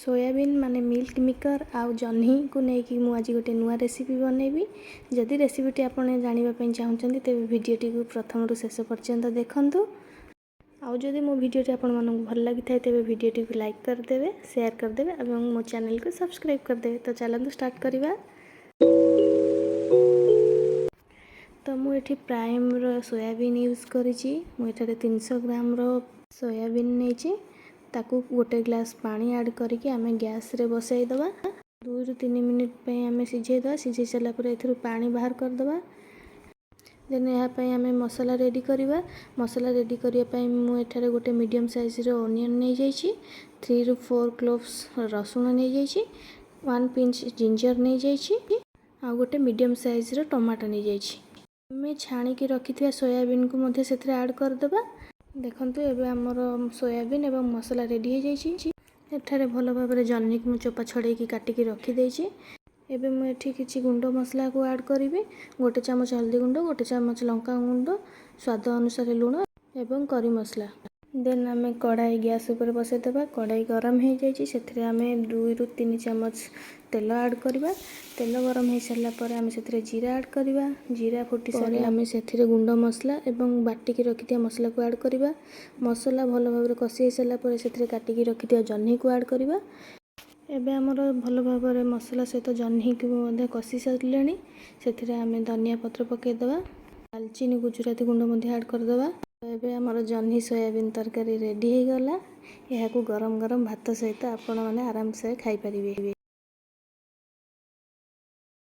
Soybean ମାନେ milk maker ଆଉ ଜହ୍ନିକୁ ନେଇକି ମୁଁ ଆଜି ଗୋଟେ ନୂଆ ରେସିପି ବନେଇବି। ଯଦି ରେସିପିଟି ଆପଣ ଜାଣିବା ପାଇଁ ଚାହୁଁଛନ୍ତି, ତେବେ ଭିଡ଼ିଓଟିକୁ ପ୍ରଥମରୁ ଶେଷ ପର୍ଯ୍ୟନ୍ତ ଦେଖନ୍ତୁ। ଆଉ ଯଦି ମୋ ଭିଡ଼ିଓଟି ଆପଣମାନଙ୍କୁ ଭଲ ଲାଗିଥାଏ, ତେବେ ଭିଡ଼ିଓଟିକୁ ଲାଇକ୍ କରିଦେବେ, ସେୟାର କରିଦେବେ ଏବଂ ମୋ ଚ୍ୟାନେଲକୁ ସବସ୍କ୍ରାଇବ୍ କରିଦେବେ। ତ ଚାଲନ୍ତୁ ଷ୍ଟାର୍ଟ କରିବା। ତ ମୁଁ ଏଠି ପ୍ରାଇମ୍ର ସୋୟାବିନ୍ ୟୁଜ୍ କରିଛି। ମୁଁ ଏଠାରେ 300 ଗ୍ରାମର ସୋୟାବିନ୍ ନେଇଛି। ତାକୁ ଗୋଟେ ଗ୍ଲାସ୍ ପାଣି ଆଡ଼୍ କରିକି ଆମେ ଗ୍ୟାସ୍ରେ ବସାଇଦେବା। 2ରୁ 3 ମିନିଟ୍ ପାଇଁ ଆମେ ସିଝେଇଦେବା। ସିଝେଇ ସାରିଲା ପରେ ଏଥିରୁ ପାଣି ବାହାର କରିଦେବା। ଦେନ୍ ଏହା ପାଇଁ ଆମେ ମସଲା ରେଡ଼ି କରିବା। ମସଲା ରେଡ଼ି କରିବା ପାଇଁ ମୁଁ ଏଠାରେ ଗୋଟେ ମିଡ଼ିୟମ୍ ସାଇଜ୍ର ଓନିଅନ୍ ନେଇଯାଇଛି, 3ରୁ 4 କ୍ଲୋଭ୍ସ ରସୁଣ ନେଇଯାଇଛି, 1 ପିଞ୍ଚ ଜିଞ୍ଜର ନେଇଯାଇଛି ଆଉ ଗୋଟେ ମିଡ଼ିୟମ୍ ସାଇଜ୍ର ଟମାଟୋ ନେଇଯାଇଛି। ଆମେ ଛାଣିକି ରଖିଥିବା ସୋୟାବିନ୍କୁ ମଧ୍ୟ ସେଥିରେ ଆଡ଼୍ କରିଦେବା। ଦେଖନ୍ତୁ, ଏବେ ଆମର ସୋୟାବିନ୍ ଏବଂ ମସଲା ରେଡ଼ି ହେଇଯାଇଛି। ଏଠାରେ ଭଲ ଭାବରେ ଜହ୍ନିକୁ ମୁଁ ଚୋପା ଛଡ଼େଇକି କାଟିକି ରଖିଦେଇଛି। ଏବେ ମୁଁ ଏଠି କିଛି ଗୁଣ୍ଡ ମସଲାକୁ ଆଡ଼୍ କରିବି। ଗୋଟେ ଚାମଚ ହଳଦୀ ଗୁଣ୍ଡ, ଗୋଟେ ଚାମଚ ଲଙ୍କା ଗୁଣ୍ଡ, ସ୍ୱାଦ ଅନୁସାରେ ଲୁଣ ଏବଂ କରି ମସଲା। ଦେନ୍ ଆମେ କଢ଼ାଇ ଗ୍ୟାସ୍ ଉପରେ ବସାଇଦେବା। କଢ଼ାଇ ଗରମ ହେଇଯାଇଛି। ସେଥିରେ ଆମେ 2ରୁ 3 ଚାମଚ ତେଲ ଆଡ଼୍ କରିବା। ତେଲ ଗରମ ହେଇସାରିଲା ପରେ ଆମେ ସେଥିରେ ଜିରା ଆଡ଼୍ କରିବା। ଜିରା ଫୁଟି ପରେ ଆମେ ସେଥିରେ ଗୁଣ୍ଡ ମସଲା ଏବଂ ବାଟିକି ରଖିଥିବା ମସଲାକୁ ଆଡ଼୍ କରିବା। ମସଲା ଭଲ ଭାବରେ କଷି ହେଇସାରିଲା ପରେ ସେଥିରେ କାଟିକି ରଖିଥିବା ଜହ୍ନିକୁ ଆଡ଼୍ କରିବା। ଏବେ ଆମର ଭଲ ଭାବରେ ମସଲା ସହିତ ଜହ୍ନିକୁ ମଧ୍ୟ କଷି ସାରିଲେଣି। ସେଥିରେ ଆମେ ଧନିଆ ପତ୍ର ପକାଇଦେବା। ଡାଲଚିନି, ଗୁଜୁରାତି ଗୁଣ୍ଡ ମଧ୍ୟ ଆଡ଼୍ କରିଦେବା। ଏବେ ଆମର ଜହ୍ନି ସୋୟାବିନ୍ ତରକାରୀ ରେଡ଼ି ହେଇଗଲା। ଏହାକୁ ଗରମ ଗରମ ଭାତ ସହିତ ଆପଣମାନେ ଆରାମସେ ଖାଇପାରିବେ।